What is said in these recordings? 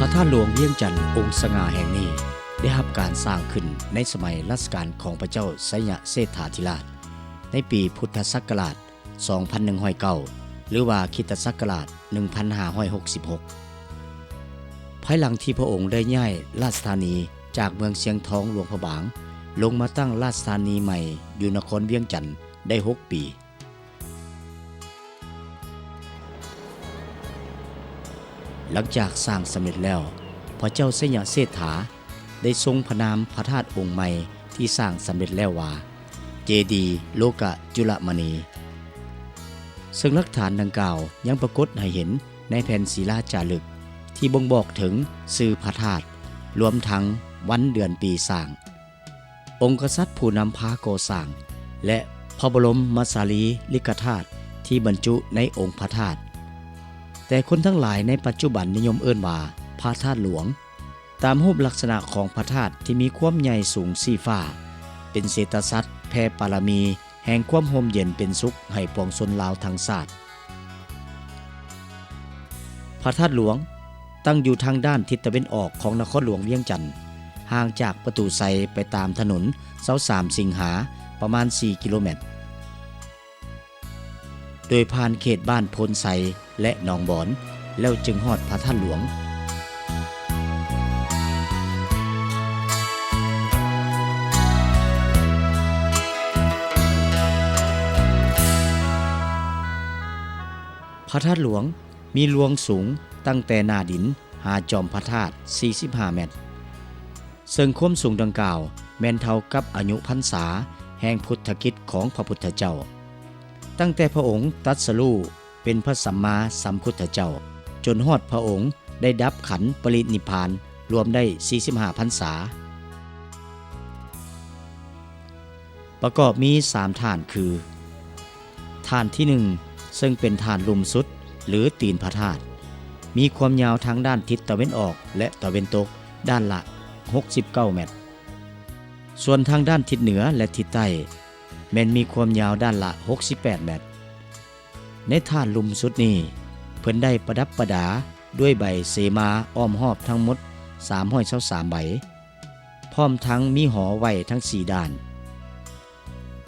ພະທາດຫຼວງວຽງຈັນອົງສະຫງ່າແຫ່ງນີ້ ໄດ້ຮັບການສ້າງຂຶ້ນໃນສະໄໝລາຊະການຂອງພະເຈົ້າໄຊຍະເຊດຖາທິລາດ ໃນປີພຸດທະສັກກະລາດ ສອງພັນໜຶ່ງຮ້ອຍເກົ້າ ຫຼືວ່າຄຣິສຕະສັກກະລາດ ໜຶ່ງພັນຫ້າຮ້ອຍຫົກສິບຫົກ ພາຍຫຼັງທີ່ພະອົງໄດ້ຍ້າຍລາຊະທານີຈາກເມືອງຊຽງທອງຫຼວງພະບາງ ລົງມາຕັ້ງລາຊະທານີໃໝ່ຢູ່ນະຄອນວຽງຈັນໄດ້ຫົກປີ. ຫຼັງຈາກສ້າງສຳເລັດແລ້ວ, ພະເຈົ້າໄຊຍະເຊດຖາໄດ້ຊົງພະນາມພະທາດອົງໃໝ່ທີ່ສ້າງສຳເລັດແລ້ວວ່າ ເຈດີໂລກະຈຸລະມະນີ ເຊິ່ງຫຼັກຖານດັ່ງກ່າວຍັງປາກົດໃຫ້ເຫັນໃນແຜ່ນສີລາຈາລຶກທີ່ບົ່ງບອກເຖິງຊື່ພະທາດ, ລວມທັງວັນເດືອນປີສ້າງ. ອົງກະສັດຜູ້ນຳພາກໍ່ສ້າງ ແລະ ພະບໍລົມມະສາລີລິກະທາດທີ່ບັນຈຸໃນອົງພະທາດ, ແຕ່ຄົນທັງຫຼາຍໃນປັດຈຸບັນນິຍົມເອີ້ນວ່າພະທາດຫຼວງ, ຕາມຮູບລັກສະນະຂອງພະທາດທີ່ມີຄວາມໃຫຍ່ສູງຊີ້ຟ້າ, ເປັນເສດຕະສັດແຜ່ປາລະມີແຫ່ງຄວາມຮົ່ມເຢັນເປັນສຸກໃຫ້ປວງຊົນລາວທັງຊາດ. ພະທາດຫຼວງຕັ້ງຢູ່ທາງດ້ານທິດຕາເວັນອອກຂອງນະຄອນຫຼວງວຽງຈັນ, ຫ່າງຈາກປະຕູໄຊໄປຕາມຖະໜົນຊາວສາມສິງຫາປະມານສີ່ກິໂລແມັດ, ໂດຍຜ່ານເຂດບ້ານໂພນໄຊ ແລະ ໜອງບອນ, ແລ້ວຈຶ່ງຮອດພະທາດຫຼວງ. ພະທາດຫຼວງມີລວງສູງຕັ້ງແຕ່ໜ້າດິນຫາຈອມພະທາດສີ່ສິບຫ້າແມັດ, ເຊິ່ງຄວາມສູງດັ່ງກ່າວແມ່ນເທົ່າກັບອາຍຸພັນສາແຫ່ງພຸດທະກິດຂອງພະພຸດທະເຈົ້າ, ຕັ້ງແຕ່ພະອົງຕັດສະຮູ້ເປັນພະສຳມາສຳພຸດທະເຈົ້າ ຈົນຮອດພະອົງໄດ້ດັບຂັນປະລິນິບພານ ລວມໄດ້ສີ່ສິບຫ້າພັນສາ. ປະກອບມີສາມຖານຄື ຖານທີໜຶ່ງ ເຊິ່ງເປັນຖານລຸ່ມສຸດ ຫຼື ຕີນພະທາດ, ມີຄວາມຍາວທາງດ້ານທິດຕາເວັນອອກ ແລະ ຕາເວັນຕົກດ້ານລະຫົກສິບເກົ້າແມັດ, ສ່ວນທາງດ້ານທິດເໜືອ ແລະ ທິດໃຕ້ແມ່ນມີຄວາມຍາວດ້ານລະຫົກສິບແປດແມັດ. ໃນຖານລຸ່ມສຸດນີ້ ເພິ່ນໄດ້ປະດັບປະດາດ້ວຍໃບເສມາອ້ອມຮອບທັງໝົດສາມຮ້ອຍຊາວສາມໃບ, ພ້ອມທັງມີຫໍໄຫວ້ທັງສີ່ດ້ານ.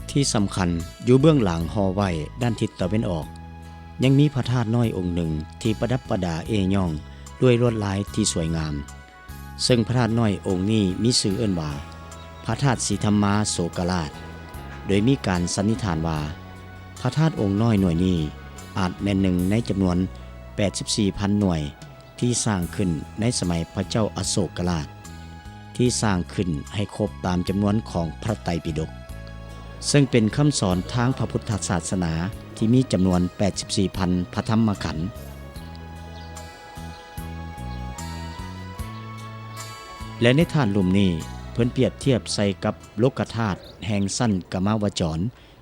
ທີ່ສຳຄັນ, ຢູ່ເບື້ອງຫຼັງຫໍໄຫວ້ດ້ານທິດຕາເວັນອອກ ຍັງມີພະທາດນ້ອຍອົງໜຶ່ງທີ່ປະດັບປະດາເອ້ຍ້ອງດ້ວຍລວດລາຍທີ່ສວຍງາມ, ເຊິ່ງພະທາດນ້ອຍອົງນີ້ມີຊື່ເອີ້ນວ່າ ພະທາດສີທຳມາໂສກະລາດ, ໂດຍມີການສັນນິຖານວ່າ ພະທາດອົງນ້ອຍໜ່ວຍນີ້ອາດແມ່ນໜຶ່ງໃນຈຳນວນແປດສິບສີ່ພັນໜ່ວຍ ທີ່ສ້າງຂຶ້ນໃນສະໄໝພະເຈົ້າອະໂສກະລາດ, ທີ່ສ້າງຂຶ້ນໃຫ້ຄົບຕາມຈຳນວນຂອງພະໄຕປິດົກ, ເຊິ່ງເປັນຄຳສອນທາງພະພຸດທະສາສະໜາທີ່ມີຈຳນວນແປດສິບສີ່ພັນພະທຳມະຂັນ. ແລະ ໃນຖານລຸ່ມນີ້ ເພິ່ນປຽບທຽບໃສ່ກັບໂລກະທາດແຫ່ງຊັ້ນກາມາວະຈອນ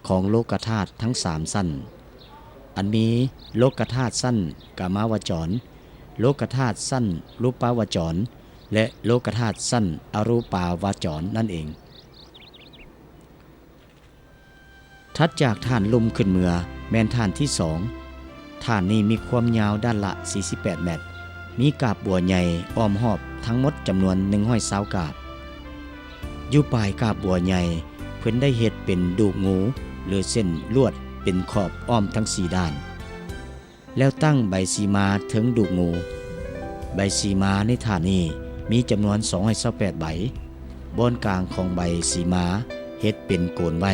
ຂອງໂລກະທາດທັງສາມຊັ້ນ, ອັນມີໂລກະທາດຊັ້ນກາມາວະຈອນ, ໂລກະທາດຊັ້ນຮູປາວະຈອນ ແລະ ໂລກະທາດຊັ້ນອະຮູປາວະຈອນນັ້ນເອງ. ຖັດຈາກຖານລຸ່ມຂຶ້ນເມືອແມ່ນຖານທີສອງ. ຖານນີ້ມີຄວາມຍາວດ້ານລະສີ່ສິບແປດແມັດ, ມີກາບບົວໃຫຍ່ອ້ອມຮອບທັງໝົດຈຳນວນໜຶ່ງຮ້ອຍຊາວກາບ. ຢູ່ປາຍກາບບົວໃຫຍ່ ເພິ່ນໄດ້ເຮັດເປັນດູກງູ ຫຼື ເສັ້ນລວດເປັນຂອບອ້ອມທັງສີ່ດ້ານ, ແລ້ວຕັ້ງໃບສີມາເທິງດູກງູ. ໃບສີມາໃນຖານນີ້ມີຈຳນວນສອງຮ້ອຍຊາວແປດໃບ, ບ່ອນກາງຂອງໃບສີມາເຮັດເປັນໂກນໄວ້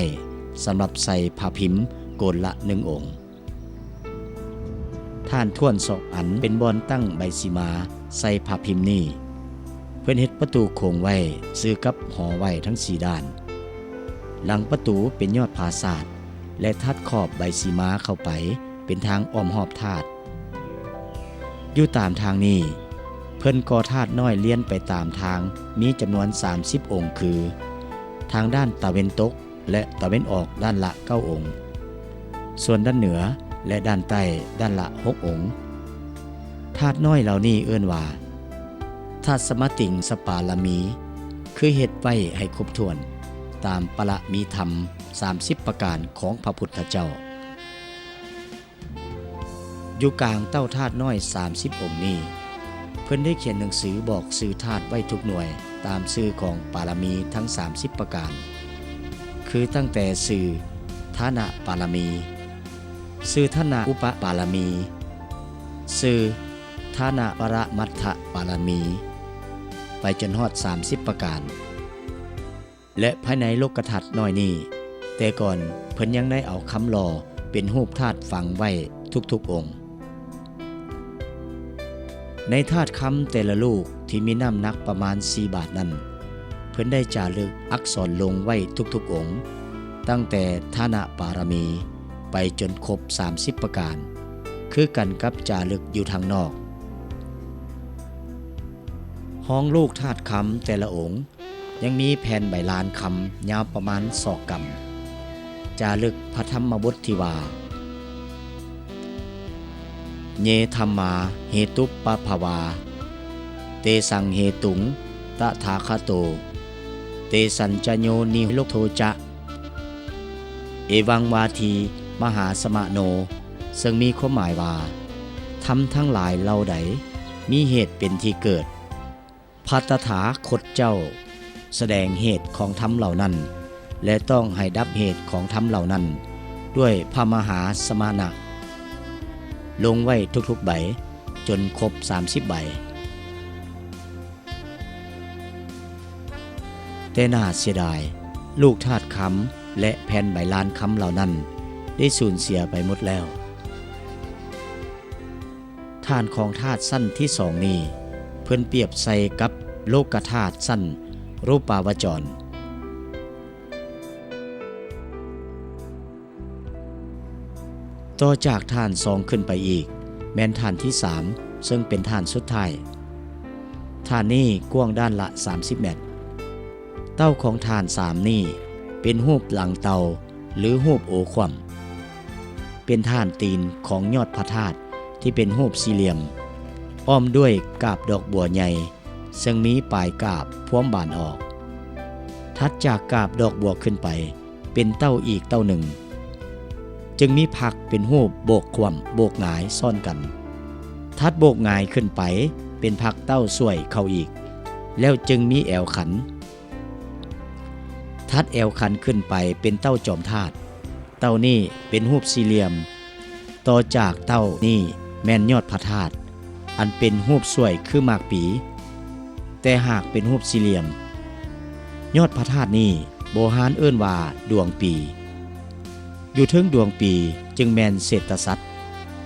ສຳລັບໃສ່ພະພິມໂກນລະໜຶ່ງອົງ. ຖານຖ້ວນສອງອັນເປັນບ່ອນຕັ້ງໃບສີມາໃສ່ພະພິມນີ້ ເພິ່ນເຮັດປະຕູໂຂງໄວ້ຊື່ກັບຫໍໄຫວ້ທັງສີ່ດ້ານ. ຫຼັງປະຕູເປັນຍອດຜາສາດ ແລະ ທັດຂອບໃບສີມາເຂົ້າໄປເປັນທາງອ້ອມຮອບທາດ. ຢູ່ຕາມທາງນີ້ ເພິ່ນກໍ່ທາດນ້ອຍລຽນໄປຕາມທາງມີຈຳນວນສາມສິບອົງ ຄື ທາງດ້ານຕາເວັນຕົກ ແລະ ຕາເວັນອອກດ້ານລະເກົ້າອົງ, ສ່ວນດ້ານເໜືອ ແລະ ດ້ານໃຕ້ດ້ານລະຫົກອົງ. ທາດນ້ອຍເຫຼົ່ານີ້ເອີ້ນວ່າ ທັດສະມະຕິງສະປາລະມີ, ຄືເຮັດໄວ້ໃຫ້ຄົບຖ້ວນຕາມປະລະມີທຳສາມສິບປະການຂອງພະພຸດທະເຈົ້າ. ຢູ່ກາງເຕົ້າທາດນ້ອຍສາມສິບອົງນີ້ ເພິ່ນ ພິ່ນໄດ້ຂຽນໜັງສືບອກຊື່ທາດໄວ້ທຸກໜ່ວຍ ຕາມຊື່ຂອງປາລະມີທັງສາມສິບປະການ ຄືຕັ້ງແຕ່ຊື່ທານະປາລະມີ, ຊື່ທານະອຸປະປາລະມີ, ຊື່ທານະປະລະມັດຖະປາລະມີ ໄປຈົນຮອດສາມສິບປະການ. ແລະ ພາຍໃນໂລກະທັດນ້ອຍນີ້, ແຕ່ກ່ອນເພິ່ນຍັງໄດ້ເອົາຄຳຫຼໍ່ເປັນຮູບທາດຝັງໄວ້ທຸກໆອົງ. ໃນທາດຄຳແຕ່ລະລູກທີ່ມີນ້ຳໜັກປະມານສີ່ບາດນັ້ນ, ເພິ່ນໄດ້ຈາລຶກອັກສອນລົງໄວ້ທຸກໆອົງ, ຕັ້ງແຕ່ທານະປາລະມີໄປຈົນຄົບສາມສິບປະການ, ຄືກັນກັບຈາລຶກຢູ່ທາງນອກ. ຮອງລູກທາດຄຳແຕ່ລະອົງ ຍັງມີແຜ່ນໃບລານຄຳຍາວປະມານສອກກຳ, ຈາລຶກພະທຳມະບົດທີ່ວ່າ ເຢ ທຳມາ ເຫຕຸປະພະວາ ເຕສັງ ເຫຕຸງ ຕະຖາຄະໂຕ ເຕສັນຈະໂຍນິໂຣໂທຈະ ເອວັງວາທີມະຫາສະມະໂນ, ເຊິ່ງມີຄວາມໝາຍວ່າ ທຳທັງຫຼາຍເຫຼົ່າໃດມີເຫດເປັນທີ່ເກີດ, ພະຕະຖາຄົດເຈົ້າສະແດງເຫດຂອງທຳເຫຼົ່ານັ້ນ ແລະ ຕ້ອງໃຫ້ດັບເຫດຂອງທຳເຫຼົ່ານັ້ນດ້ວຍພະມະຫາສະມະນະ ລົງໄວ້ທຸກໆໃບຈົນຄົບສາມສິບໃບ. ແຕ່ໜ້າເສຍດາຍ, ລູກທາດຄຳ ແລະ ແຜ່ນໃບລານຄຳເຫຼົ່ານັ້ນໄດ້ສູນເສຍໄປໝົດແລ້ວ. ຖານຂອງທາດຊັ້ນທີສອງນີ້ ເພິ່ນປຽບໃສ່ກັບໂລກະທາດຊັ້ນຮູບປາວະຈອນ. ຕໍ່ຈາກຖານສອງຂຶ້ນໄປອີກ ແມ່ນຖານທີສາມ ເຊິ່ງເປັນຖານສຸດທ້າຍ. ຖານນີ້ກວ້າງດ້ານລະສາມສິບແມັດ. ເຕົ້າຂອງຖານສາມນີ້ເປັນຮູບຫຼັງເຕົ່າ ຫຼື ຮູບໂອຂວ້ຳ, ເປັນຖານຕີນຂອງຍອດພະທາດທີ່ເປັນຮູບສີ່ຫຼ່ຽມ, ອ້ອມດ້ວຍກາບດອກບົວໃຫຍ່ ເຊິ່ງມີປາຍກາບພວມບານອອກ. ຖັດຈາກກາບດອກບົວຂຶ້ນໄປ ເປັນເຕົ້າອີກເຕົ້າໜຶ່ງ, ຈຶ່ງມີພັກເປັນຮູບໂບກຂວ້ຳໂບກຫງາຍຊ້ອນກັນ. ຖັດໂບກຫງາຍຂຶ້ນໄປເປັນພັກເຕົ້າຊ່ວຍເຂົ້າອີກ, ແລ້ວຈຶ່ງມີແອວຂັນ. ຖັດແອວຂັນຂຶ້ນໄປເປັນເຕົ້າຈອມທາດ. ເຕົ້ານີ້ເປັນຮູບສີ່ຫຼ່ຽມ. ຕໍ່ຈາກເຕົ້ານີ້ແມ່ນຍອດພະທາດ ອັນເປັນຮູບສ່ວຍຄືໝາກປີ, ແຕ່ຫາກເປັນຮູບສີ່ຫຼ່ຽມ. ຍອດພະທາດນີ້ໂບຮານເອີ້ນວ່າດວງປີ. ຢູ່ເທິງດວງປີຈຶ່ງແມ່ນເສດຕະສັດ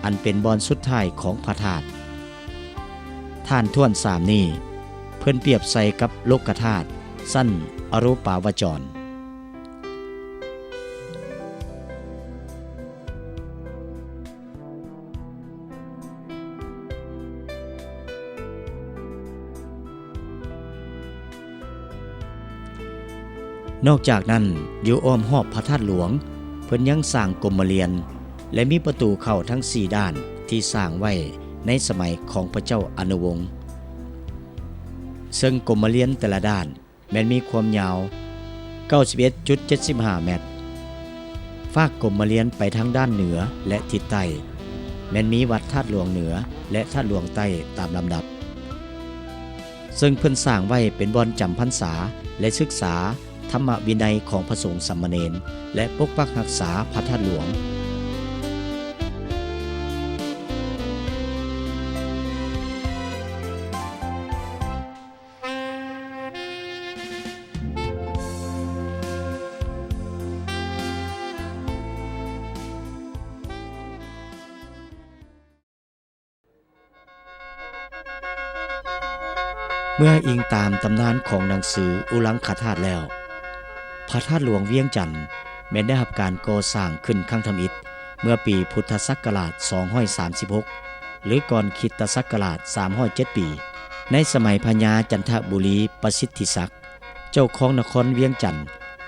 ອັນເປັນບ່ອນສຸດທ້າຍຂອງພະທາດ. ຖານຖ້ວນສາມນີ້ ເພິ່ນປຽບໃສ່ກັບໂລກະທາດຊັ້ນອະຮູປາວະຈອນ. ນອກຈາກນັ້ນ, ຢູ່ອ້ອມຮອບພະທາດຫຼວງ ເພິ່ນຍັງສ້າງກົມມະລຽນ ແລະ ມີປະຕູເຂົ້າທັງສີ່ດ້ານທີ່ສ້າງໄວ້ໃນສະໄໝຂອງພະເຈົ້າອະນຸວົງ ເຊິ່ງກົມມະລຽນແຕ່ລະດ້ານ ແມ່ນມີຄວາມຍາວເກົ້າສິບເອັດຈຸດເຈັດສິບຫ້າແມັດ. ຟາກກົມມະລຽນໄປທາງດ້ານເໜືອ ແລະ ທິດໃຕ້ ແມ່ນມີວັດທາດຫຼວງເໜືອ ແລະ ທາດຫຼວງໃຕ້ຕາມລຳດັບ, ເຊິ່ງເພິ່ນສ້າງໄວ້ເປັນບ່ອນຈຳພັນສາ ແລະ ສຶກສາທຳມະວິໄນຂອງພະສົງສາມະເນນ ແລະ ປົກປັກຮັກສາພະທາດຫຼວງ. ເມື່ອອີງຕາມຕຳນານຂອງໜັງສືອຸລັງຄະທາດແລ້ວ, ພະທາດຫຼວງວຽງຈັນແມ່ນໄດ້ຮັບການກໍ່ສ້າງຂຶ້ນຄັ້ງທຳອິດ ເມື່ອປີພຸດທະສັກກະລາດສອງຮ້ອຍສາມສິບຫົກ ຫຼື ກ່ອນຄຣິສຕະສັກກະລາດສາມຮ້ອຍເຈັດປີ, ໃນສະໄໝພະຍາຈັນທະບູລີປະສິດທິສັກ ເຈົ້າຄອງນະຄອນວຽງຈັນ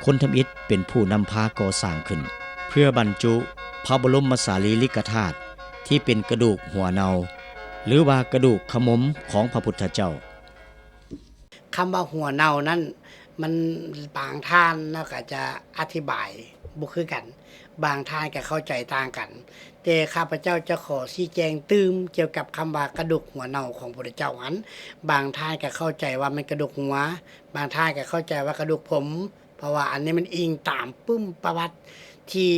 ຄົນທຳອິດເປັນຜູ້ນຳພາກໍ່ສ້າງຂຶ້ນ ເພື່ອບັນຈຸພະບໍລົມມະສາລີລິກະທາດ ທີ່ເປັນກະດູກຫົວເນົ່າ ຫຼືວ່າກະດູກຂະໝົມຂອງພະພຸດທະເຈົ້າ. ຄຳວ່າຫົວເນົ່ານັ້ນ ມັນ ບາງທ່ານເນາະ ກໍຈະອະທິບາຍບໍ່ຄືກັນ, ບາງທ່ານກໍເຂົ້າໃຈຕ່າງກັນ, ແຕ່ ແຕ່ຂ້າພະເຈົ້າຈະຂໍຊີ້ແຈງຕື່ມກ່ຽວກັບຄຳວ່າກະດູກຫົວເນົ່າຂອງພະພຸດທະເຈົ້າຫັ້ນ. ບາງທ່ານກໍເຂົ້າໃຈວ່າແມ່ນກະດູກຫົວ, ບາງທ່ານກໍເຂົ້າໃຈວ່າກະດູກຜົມ, ເພາະວ່າອັນນີ້ມັນອີງຕາມປຶ້ມປະຫວັດທີ່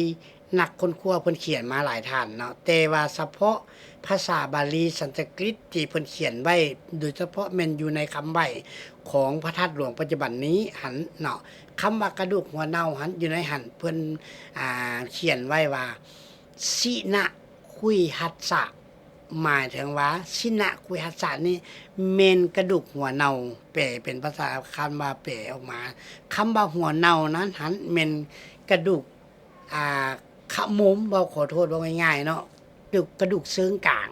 ນັກຄົ້ນຄວ້າເພິ່ນຂຽນມາຫຼາຍທ່ານເນາະ. ແຕ່ວ່າສະເພາະພາສາບາລີສັນສະກຣິດທີ່ເພິ່ນຂຽນໄວ້, ໂດຍສະເພາະແມ່ນຢູ່ໃນຄຳໄຫວ້ຂອງພະທາດຫຼວງປັດຈຸບັນນີ້ຫັ້ນເນາະ, ຄຳວ່າກະດູກຫົວເນົ່າຫັ້ນ ຢູ່ໃນຫັ້ນເພິ່ນ ອ່າ ຂຽນໄວ້ວ່າ ຊິນະຄຸຍຮັດສະ ໝາຍເຖິງວ່າ ຊິນະຄຸຍຮັດສະນີ້ແມ່ນກະດູກຫົວເນົ່າ, ແປເປັນພາສາ ຄຳວ່າແປອອກມາ, ຄຳວ່າຫົວເນົ່ານັ້ນຫັ້ນແມ່ນກະດູກ ອ່າ ຂະໝົມ, ເວົ້າ ຂໍໂທດ ເວົ້າງ່າຍໆເນາະ, ກະດູກ ກະດູກເຊີງກາງ.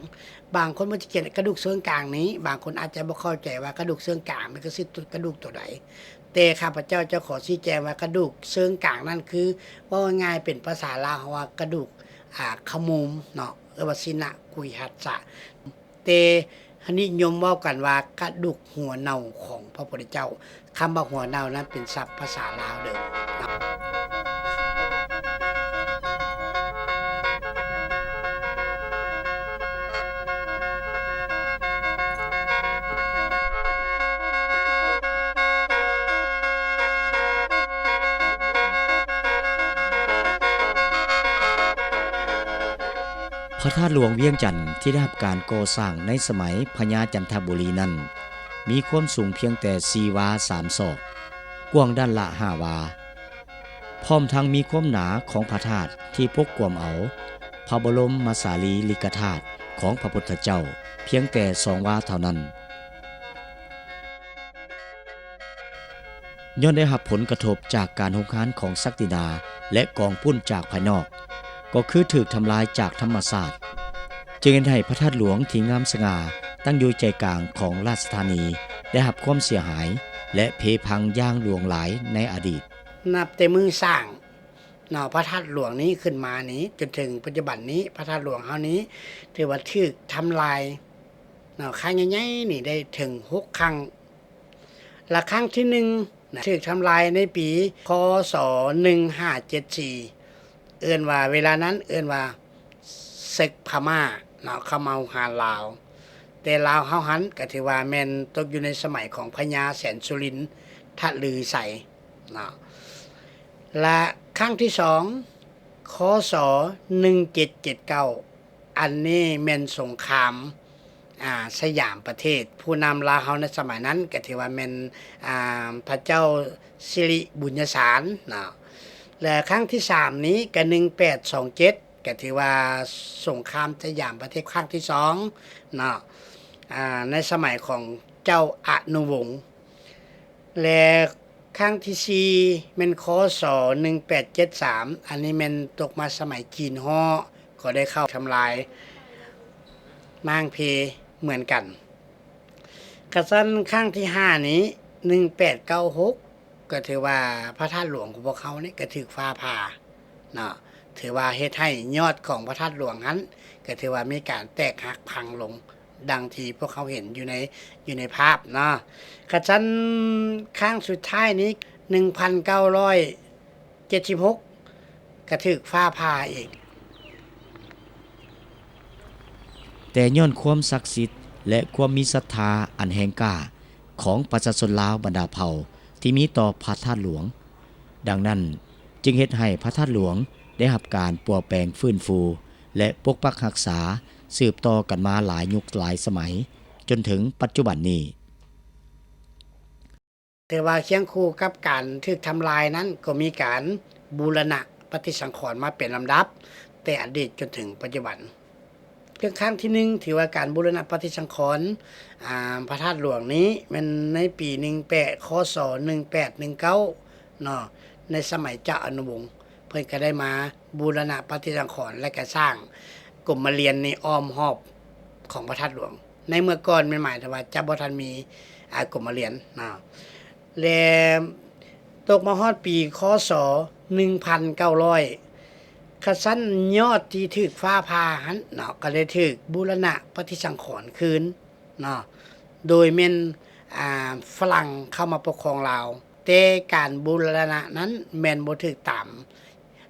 ບາງຄົນມັນຈະຂຽນກະດູກເຊີງກາງນີ້, ບາງຄົນອາດຈະບໍ່ເຂົ້າໃຈວ່າກະດູກເຊີງກາງມັນຄືຊິກະດູກໂຕໃດ. ແຕ່ຂ້າພະເຈົ້າຈະຂໍຊີ້ແຈງວ່າກະດູກເຊີງກາງນັ້ນຄື ເວົ້າງ່າຍໆເປັນພາສາລາວເຮົາວ່າກະດູກ ອ່າ ຂະໝົມເນາະ, ເອີ້ນວ່າຊິນະຄຸຍຮັດສະ. ແຕ່ນິຍົມເວົ້າກັນວ່າກະດູກຫົວເນົ່າຂອງພະພຸດທະເຈົ້າ. ຄຳວ່າຫົວເນົ່ານັ້ນເປັນສັບພາສາລາວເດີມເນາະ. ພະທາດຫຼວງວຽງຈັນທີ່ໄດ້ຮັບການກໍ່ສ້າງໃນສະໄໝພະຍາຈັນທະບູລີນັ້ນ ມີຄວາມສູງພຽງແຕ່ສີ່ວາສາມສອກ, ກວ້າງດ້ານລະຫ້າວາ, ພ້ອມທັງມີຄວາມໜາຂອງພະທາດທີ່ປົກກວມເອົາພະບໍລົມມະສາລີລິກະທາດຂອງພະພຸດທະເຈົ້າພຽງແຕ່ສອງວາເທົ່ານັ້ນ. ຍ້ອນໄດ້ຮັບຜົນກະທົບຈາກການຮຸກຮານຂອງສັກດິນາ ແລະ ກອງປຸ້ນຈາກພາຍນອກ, ກໍຄືຖືກທຳລາຍຈາກທຳມະຊາດ, ຈຶ່ງເຮັດໃຫ້ພະທາດຫຼວງທີ່ງາມສະຫງ່າຕັ້ງຢູ່ໃຈກາງຂອງລາຊະທານີ ໄດ້ຮັບຄວາມເສຍຫາຍ ແລະ ເພພັງຢ່າງຫຼວງຫຼາຍໃນອະດີດ. ນັບແຕ່ມື້ສ້າງເນາະ ພະທາດຫຼວງນີ້ຂຶ້ນມານີ້ ຈົນເຖິງປັດຈຸບັນນີ້ ພະທາດຫຼວງເຮົານີ້ຖືວ່າຖືກທຳລາຍເນາະ ຄັ້ງໃຫຍ່ໆນີ້ໄດ້ເຖິງຫົກຄັ້ງ. ລະຄັ້ງທີໜຶ່ງນະ ຖືກທຳລາຍໃນປີ ຄ.ສ. ໜຶ່ງຫ້າເຈັດສີ່ ເອີ້ນວ່າ ເວລານັ້ນເອີ້ນວ່າເສິກພະມ້າເນາະ ເຂົ້າມາຮຸກຮານລາວ, ແຕ່ລາວເຮົາຫັ້ນກໍຖືວ່າແມ່ນຕົກຢູ່ໃນສະໄໝຂອງພະຍາແສນສຸລິນທະລືໄຊເນາະ. ລະຄັ້ງທີສອງ ຄ.ສ. ໜຶ່ງເຈັດເຈັດເກົ້າ ອັນນີ້ແມ່ນສົງຄາມ ອ່າ ສະຫຍາມປະເທດ, ຜູ້ນຳລາວເຮົາໃນສະໄໝນັ້ນກໍຖືວ່າແມ່ນ ອ່າ ພະເຈົ້າສິລິບຸນຍະສານເນາະ. ແລະ ຄັ້ງທີສາມນີ້ກໍໜຶ່ງແປດສອງເຈັດ ກໍຖືວ່າສົງຄາມສະຫຍາມປະເທດຄັ້ງທີສອງເນາະ ອ່າ ໃນສະໄໝຂອງເຈົ້າອະນຸວົງ ແລະ ຄັ້ງທີສີ່ແມ່ນ ຄ.ສ. ໜຶ່ງແປດເຈັດສາມ ອັນນີ້ແມ່ນຕົກມາສະໄໝຈີນຫໍ້ ກໍໄດ້ເຂົ້າທຳລາຍມ້າງເພເໝືອນກັນ. ກະຊັ້ນຄັ້ງທີຫ້ານີ້ ໜຶ່ງແປດເກົ້າຫົກ ກໍຖືວ່າພະທາດຫຼວງຂອງພວກເຮົານີ້ກໍຖືກຟ້າຜ່າເນາະ, ຖືວ່າເຮັດໃຫ້ຍອດຂອງພະທາດຫຼວງຫັ້ນ ກໍຖືວ່າມີການແຕກຫັກພັງລົງ. ດັ່ງທີ່ພວກເຮົາເຫັນຢູ່ໃນ ຢູ່ໃນພາບເນາະ. ກະຊັ້ນຄັ້ງສຸດທ້າຍນີ້ ໜຶ່ງພັນເກົ້າຮ້ອຍເຈັດສິບຫົກ ກະຖືກຟ້າຜ່າອີກ. ແຕ່ຍ້ອນຄວາມສັກສິດ ແລະ ຄວາມມີສັດທາອັນແຮງກ້າຂອງປະຊາຊົນລາວບັນດາເຜົ່າທີ່ມີຕໍ່ພະທາດຫຼວງ, ດັ່ງນັ້ນຈຶ່ງເຮັດໃຫ້ພະທາດຫຼວງໄດ້ຮັບການປົວແປງຟື້ນຟູ ແລະ ປົກປັກຮັກສາສືບຕໍ່ກັນມາຫຼາຍຍຸກຫຼາຍສະໄໝ ຈົນເຖິງປັດຈຸບັນນີ້. ແຕ່ວ່າຄຽງຄູ່ກັບການຖືກທຳລາຍນັ້ນ ກໍມີການບູລະນະປະຕິສັງຂອນມາເປັນລຳດັບ ແຕ່ອະດີດຈົນເຖິງປັດຈຸບັນ. ເຖິງຄັ້ງທີໜຶ່ງ ຖືວ່າການບູລະນະປະຕິສັງຂອນ ອ່າ ພະທາດຫຼວງນີ້ ແມ່ນໃນປີໜຶ່ງແປດ ຄ.ສ. ໜຶ່ງແປດໜຶ່ງເກົ້າເນາະ, ໃນສະໄໝເຈົ້າອະນຸວົງ ເພິ່ນກໍໄດ້ມາບູລະນະປະຕິສັງຂອນ ແລະ ກະສ້າງກົມມະລຽນນີ້ອ້ອມຮອບຂອງພະທາດຫຼວງ. ໃນເມື່ອກ່ອນແມ່ນໝາຍເຖິງວ່າຈະບໍ່ທັນມີ ອ່າ ກົມມະລຽນເນາະ. ແລະ ຕົກມາຮອດປີ ຄ.ສ. ໜຶ່ງພັນເກົ້າຮ້ອຍ ຂະຊັ້ນຍອດທີ່ຖືກຟ້າຜ່າຫັ້ນເນາະ ກໍໄດ້ຖືກບູລະນະປະຕິສັງຂອນຄືນເນາະ, ໂດຍແມ່ນ ອ່າ ຝຣັ່ງເຂົ້າມາປົກຄອງລາວ, ແຕ່ການບູລະນະນັ້ນແມ່ນບໍ່ຖືກຕາມ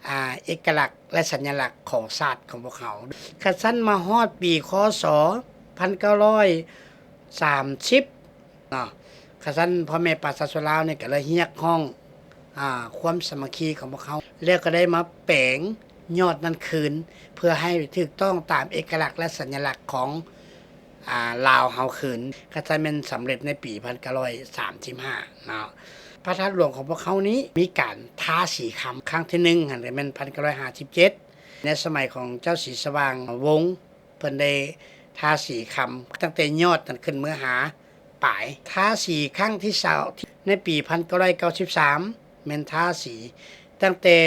ອ່າ ເອກະລັກ ແລະ ສັນຍະລັກຂອງຊາດຂອງພວກເຮົາ. ຄັນຊັ້ນມາຮອດປີ ຄ.ສ. ພັນເກົ້າຮ້ອຍສາມສິບເນາະ, ຄັນຊັ້ນພໍ່ແມ່ປະຊາຊົນລາວນີ້ກໍເລີຍຮຽກຮ້ອງ ອ່າ ຄວາມສາມັກຄີຂອງພວກເຮົາ ແລ້ວກໍໄດ້ມາແປງຍອດນັ້ນຄືນ ເພື່ອໃຫ້ຖືກຕ້ອງຕາມເອກະລັກ ແລະ ສັນຍະລັກຂອງ ອ່າ ລາວເຮົາຄືນ. ຄັນຊັ້ນແມ່ນສຳເລັດໃນປີ ພັນເກົ້າຮ້ອຍສາມສິບຫ້າເນາະ. ພະທາດຫຼວງຂອງພວກເຮົານີ້ມີການທາສີຄຳຄັ້ງທີໜຶ່ງຫັ້ນ ແມ່ນ ພັນເກົ້າຮ້ອຍຫ້າສິບເຈັດ ໃນສະໄໝຂອງເຈົ້າສີສະຫວ່າງວົງ ເພິ່ນໄດ້ທາສີຄຳຕັ້ງແຕ່ຍອດນັ້ນຂຶ້ນເມືອຫາປາຍ. ທາສີຄັ້ງທີຊາວ ໃນປີ ພັນເກົ້າຮ້ອຍເກົ້າສິບສາມ ແມ່ນທາສີຕັ້ງແຕ່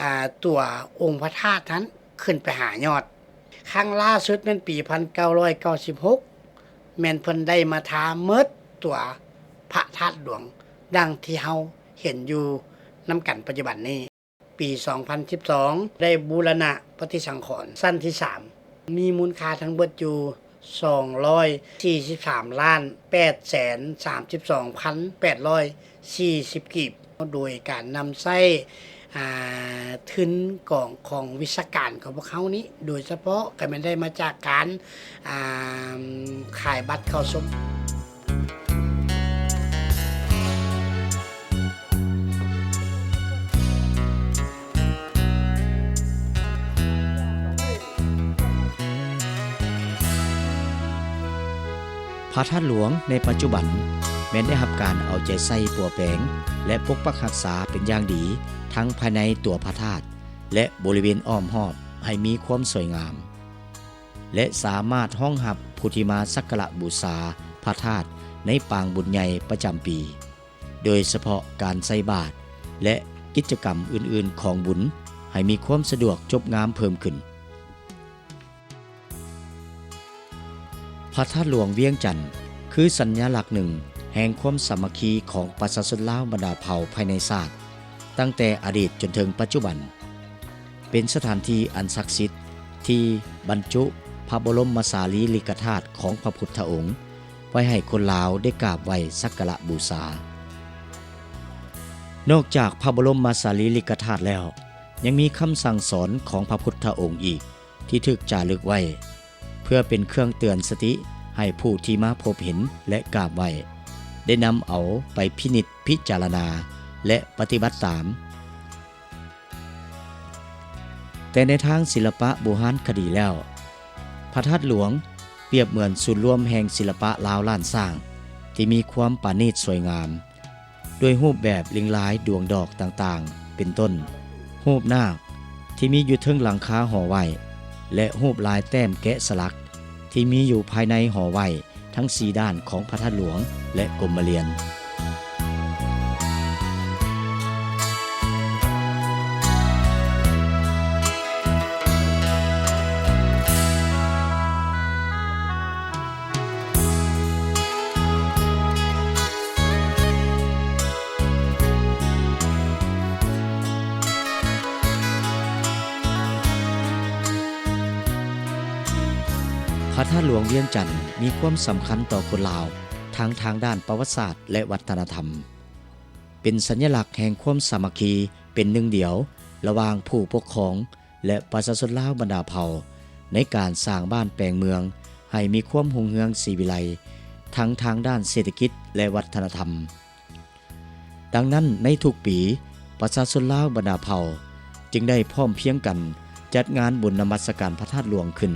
ອ່າ ຕົວອົງພະທາດຫັ້ນຂຶ້ນໄປຫາຍອດ. ຄັ້ງລ່າສຸດແມ່ນປີ ພັນເກົ້າຮ້ອຍເກົ້າສິບຫົກ ແມ່ນເພິ່ນໄດ້ມາທາໝົດຕົວພະທາດຫຼວງ ດັ່ງທີ່ເຮົາເຫັນຢູ່ນຳກັນປັດຈຸບັນນີ້. ປີ ສອງພັນສິບສອງ ໄດ້ບູລະນະປະຕິສັງຂອນຊັ້ນທີສາມ ມີມູນຄ່າທັງເບິດຢູ່ ສອງຮ້ອຍສີ່ສິບສາມລ້ານ ແປດແສນສາມສິບສອງພັນ ແປດຮ້ອຍສີ່ສິບກີບ ໂດຍການນຳໃຊ້ ອ່າ ທຶນກອງຂອງວິຊາການຂອງພວກເຮົານີ້ ໂດຍສະເພາະກໍແມ່ນໄດ້ມາຈາກການ ອ່າ ຂາຍບັດເຂົ້າຊົມ. ພະທາດຫຼວງໃນປັດຈຸບັນແມ່ນໄດ້ຮັບການເອົາໃຈໃສ່ປົວແປງ ແລະ ປົກປັກຮັກສາເປັນຢ່າງດີ ທັງພາຍໃນຕົວພະທາດ ແລະ ບໍລິເວນອ້ອມຮອບ ໃຫ້ມີຄວາມສວຍງາມ ແລະ ສາມາດຮອງຮັບຜູ້ທີ່ມາສັກກາລະບູຊາພະທາດໃນປາງບຸນໃຫຍ່ປະຈຳປີ. ໂດຍສະເພາະການໃສ່ບາດ ແລະ ກິດຈະກຳອື່ນໆຂອງບຸນ ໃຫ້ມີຄວາມສະດວກຈົບງາມເພີ່ມຂຶ້ນ. ພະທາດຫຼວງວຽງຈັນ ຄືສັນຍາລັກໜຶ່ງແຫ່ງຄວາມສາມັກຄີຂອງປະຊາຊົນລາວບັນດາເຜົ່າພາຍໃນຊາດ ຕັ້ງແຕ່ອະດີດຈົນເຖິງປັດຈຸບັນ. ເປັນສະຖານທີ່ອັນສັກສິດທີ່ບັນຈຸພະບໍລົມມະສາລີລິກະທາດຂອງພະພຸດທະອົງ ໄວ້ໃຫ້ຄົນລາວໄດ້ກາບໄຫວ້ສັກກາລະບູຊາ. ນອກຈາກພະບໍລົມມະສາລີລິກະທາດແລ້ວ, ຍັງມີຄຳສັ່ງສອນຂອງພະພຸດທະອົງອີກທີ່ຖືກຈາລຶກໄວ້ ເພື່ອເປັນເຄື່ອງເຕືອນສະຕິໃຫ້ຜູ້ທີ່ມາພົບເຫັນ ແລະ ກາບໄຫວ້ ໄດ້ນຳເອົາໄປພິນິດພິຈາລະນາ ແລະ ປະຕິບັດຕາມ. ແຕ່ໃນທາງສິລະປະບູຮານຄະດີແລ້ວ, ພະທາດຫຼວງປຽບເໝືອນສູນລວມແຫ່ງສິລະປະລາວລ້ານຊ້າງ ທີ່ມີຄວາມປານີດສວຍງາມ ດ້ວຍຮູບແບບລຽງລາຍດວງດອກຕ່າງໆ ເປັນຕົ້ນ ຮູບນາກທີ່ມີຢູ່ເທິງຫຼັງຄາຫໍໄຫວ້ ແລະ ຮູບລາຍແຕ້ມແກະສະຫຼັກທີ່ມີຢູ່ພາຍໃນຫໍໄຫວ້ ທັງສີ່ດ້ານຂອງພະທາດຫຼວງ ແລະ ກົມມະລຽນ. ພະທາດຫຼວງວຽງຈັນມີຄວາມສຳຄັນຕໍ່ຄົນລາວ ທັງທາງດ້ານປະຫວັດສາດ ແລະ ວັດທະນະທຳ, ເປັນສັນຍະລັກແຫ່ງຄວາມສາມັກຄີເປັນໜຶ່ງດຽວລະຫວ່າງຜູ້ປົກຄອງ ແລະ ປະຊາຊົນລາວບັນດາເຜົ່າ ໃນການສ້າງບ້ານແປງເມືອງໃຫ້ມີຄວາມຮຸ່ງເຮືອງສີວິໄລ ທັງທາງດ້ານເສດຖະກິດ ແລະ ວັດທະນະທຳ. ດັ່ງນັ້ນ, ໃນທຸກປີ, ປະຊາຊົນລາວບັນດາເຜົ່າຈຶ່ງໄດ້ພ້ອມພຽງກັນຈັດງານບຸນນະມັດສະການພະທາດຫຼວງຂຶ້ນ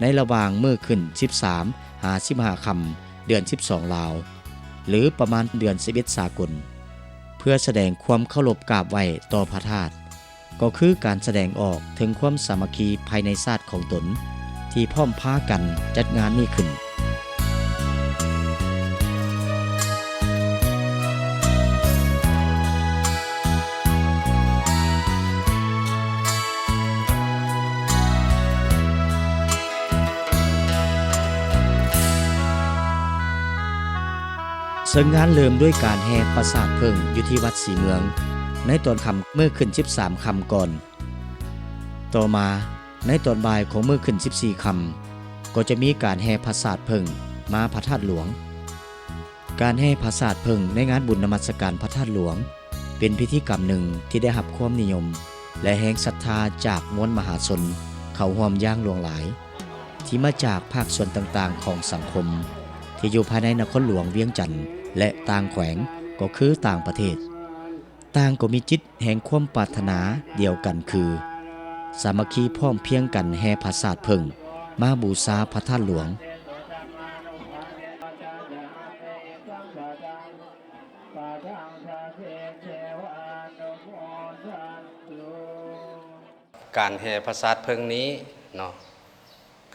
ໃນລະຫວ່າງມື້ຂຶ້ນສິບສາມຫາສິບຫ້າຄ່ຳເດືອນສິບສອງລາວ ຫຼື ປະມານເດືອນສິບເອັດສາກົນ ເພື່ອສະແດງຄວາມເຄົາລົບກາບໄຫວ້ຕໍ່ພະທາດ. ກໍຄືການສະແດງອອກເຖິງຄວາມສາມັກຄີພາຍໃນຊາດຂອງຕົນ ທີ່ພ້ອມພາກັນຈັດງານນີ້ຂຶ້ນ. ເຊິ່ງງານເລີ່ມດ້ວຍການແຫ່ປະສາດເຜິ້ງຢູ່ທີ່ວັດສີເມືອງ ໃນຕອນຄ່ຳມື້ຂຶ້ນສິບສາມຄ່ຳກ່ອນ. ຕໍ່ມາ, ໃນຕອນບ່າຍຂອງມື້ຂຶ້ນສິບສີ່ຄ່ຳ ກໍຈະມີການແຫ່ປະສາດເຜິ້ງມາພະທາດຫຼວງ. ການແຫ່ປະສາດເຜິ້ງໃນງານບຸນນະມັດສະການພະທາດຫຼວງ ເປັນພິທີກຳໜຶ່ງທີ່ໄດ້ຮັບຄວາມນິຍົມ. ແລະ ແຮງສັດທາຈາກມວນມະຫາຊົນເຂົ້າຮ່ວມຢ່າງຫຼວງຫຼາຍ ທີ່ມາຈາກພາກສ່ວນຕ່າງໆຂອງສັງຄົມ ທີ່ຢູ່ພາຍໃນນະຄອນຫຼວງວຽງຈັນ ແລະ ຕ່າງແຂວງ ກໍຄືຕ່າງປະເທດ. ຕ່າງກໍມີຈິດແຫ່ງຄວາມປາດຖະໜາດຽວກັນຄື ສາມັກຄີພ້ອມພຽງກັນແຫ່ຜາສາດເຜິ້ງມາບູຊາພະທາດຫຼວງ. ການແຫ່ຜາສາດເຜິ້ງນີ້ເນາະ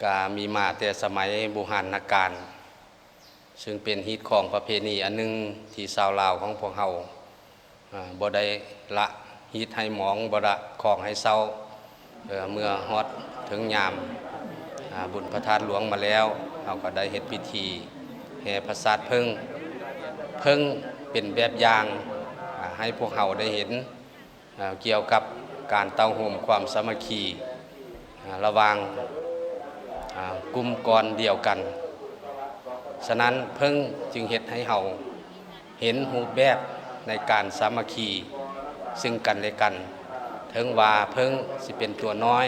ກະມີມາແຕ່ສະໄໝບູຮານນະການ ຊຶ່ງເປັນຮີດຄອງປະເພນີອັນໜຶ່ງທີ່ຊາວລາວຂອງພວກເຮົາ ອາ ບໍ່ໄດ້ລະຮີດໃຫ້ໝອງ ບໍ່ລະຄອງໃຫ້ເຊົາ. ເອີ ເມື່ອຮອດເຖິງຍາມ ອາ ບຸນພະທາດຫຼວງມາແລ້ວ ເຮົາກໍໄດ້ເຮັດພິທີແຫ່ຜາສາດເຜິ້ງ. ເຜິ້ງເປັນແບບຢ່າງ ອາ ໃຫ້ພວກເຮົາໄດ້ເຫັນ ເອີ ກ່ຽວກັບການເຕົ້າໂຮມຄວາມສາມັກຄີ ອາ ລະຫວ່າງ ອາ ກຸ່ມກ້ອນດຽວກັນ. ສະນັ້ນ ເຜິ້ງຈຶ່ງເຮັດໃຫ້ເຮົາເຫັນຮູບແບບໃນການສາມັກຄີຊຶ່ງກັນແລະກັນ. ເຖິງວ່າເຜິ້ງຊິເປັນຕົວນ້ອຍ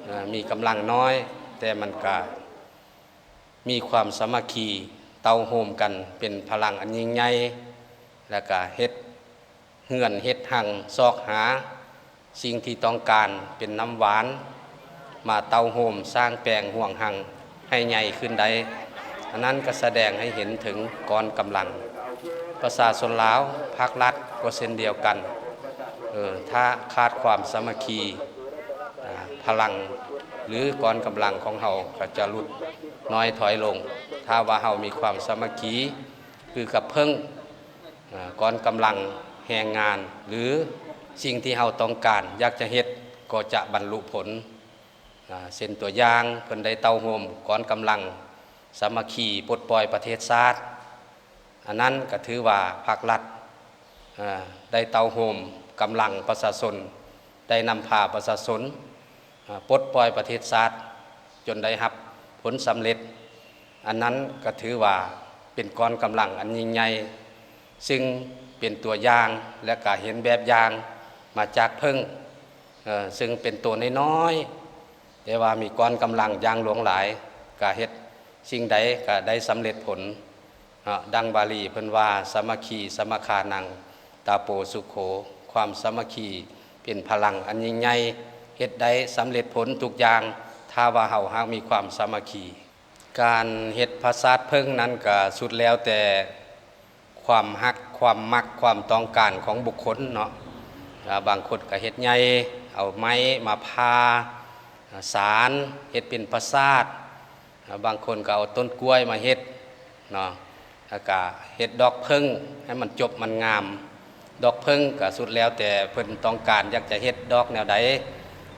ເອີ ມີກຳລັງນ້ອຍ, ແຕ່ມັນກະ ມີຄວາມສາມັກຄີເຕົ້າໂຮມກັນເປັນພະລັງອັນຍິ່ງໃຫຍ່ ແລ້ວກະເຮັດເຮືອນເຮັດຮັງ ຊອກຫາສິ່ງທີ່ຕ້ອງການເປັນນ້ຳຫວານ ມາເຕົ້າໂຮມສ້າງແປງຮ່ວງຮັງໃຫ້ໃຫຍ່ຂຶ້ນໄດ້. ອັນນັ້ນກໍສະແດງໃຫ້ເຫັນເຖິງກ້ອນກຳລັງ. ປະຊາຊົນລາວ ພາກລັດກໍເຊັ່ນດຽວກັນ, ເອີ ຖ້າຂາດຄວາມສາມັກຄີ ອາ ພະລັງ ຫຼື ກ້ອນກຳລັງຂອງເຮົາກໍຈະຫຼຸດນ້ອຍຖອຍລົງ. ຖ້າວ່າເຮົາມີຄວາມສາມັກຄີຄືກັບເຜິ້ງ, ອາ ກ້ອນກຳລັງແຮງງານ ຫຼື ສິ່ງທີ່ເຮົາຕ້ອງການຢາກຈະເຮັດກໍຈະບັນລຸຜົນ. ອາ ເຊັ່ນຕົວຢ່າງ ເພິ່ນໄດ້ເຕົ້າໂຮມກ້ອນກຳລັງສາມັກຄີປົດປ່ອຍປະເທດຊາດ. ອັນນັ້ນກໍຖືວ່າພາກລັດ ເອີ ໄດ້ເຕົ້າໂຮມກຳລັງປະຊາຊົນ, ໄດ້ນຳພາປະຊາຊົນ ເອີ ປົດປ່ອຍປະເທດຊາດຈົນໄດ້ຮັບຜົນສຳເລັດ. ອັນນັ້ນກໍຖືວ່າເປັນກ້ອນກຳລັງອັນຍິ່ງໃຫຍ່, ຊຶ່ງເປັນຕົວຢ່າງ ແລະ ກະເຫັນແບບຢ່າງມາຈາກເຜິ້ງ, ເອີ ຊຶ່ງເປັນໂຕນ້ອຍໆ ແຕ່ວ່າມີກ້ອນກຳລັງຢ່າງຫຼວງຫຼາຍ, ກະເຮັດສິ່ງໃດກະໄດ້ສຳເລັດຜົນເນາະ. ດັ່ງບາລີເພິ່ນວ່າ ສາມັກຄີສະມະຄານັງ ຕາໂປສຸໂຂ, ຄວາມສາມັກຄີເປັນພະລັງອັນຍິ່ງໃຫຍ່, ເຮັດໄດ້ສຳເລັດຜົນທຸກຢ່າງ ຖ້າວ່າເຮົາຫາກມີຄວາມສາມັກຄີ. ການເຮັດຜາສາດເຜິ້ງນັ້ນກະສຸດແລ້ວແຕ່ຄວາມຮັກ, ຄວາມມັກ, ຄວາມຕ້ອງການຂອງບຸກຄົນເນາະ. ອາ ບາງຄົນກະເຮັດໃຫຍ່, ເອົາໄມ້ມາຜ່າ, ອາ ສານ, ເຮັດເປັນຜາສາດ. ອາ ບາງຄົນກະເອົາຕົ້ນກ້ວຍມາເຮັດເນາະ. ແລ້ວກະເຮັດດອກເຜິ້ງໃຫ້ມັນຈົບມັນງາມ. ດອກເຜິ້ງກະສຸດແລ້ວແຕ່ເພິ່ນຕ້ອງການຢາກຈະເຮັດດອກແນວໃດ,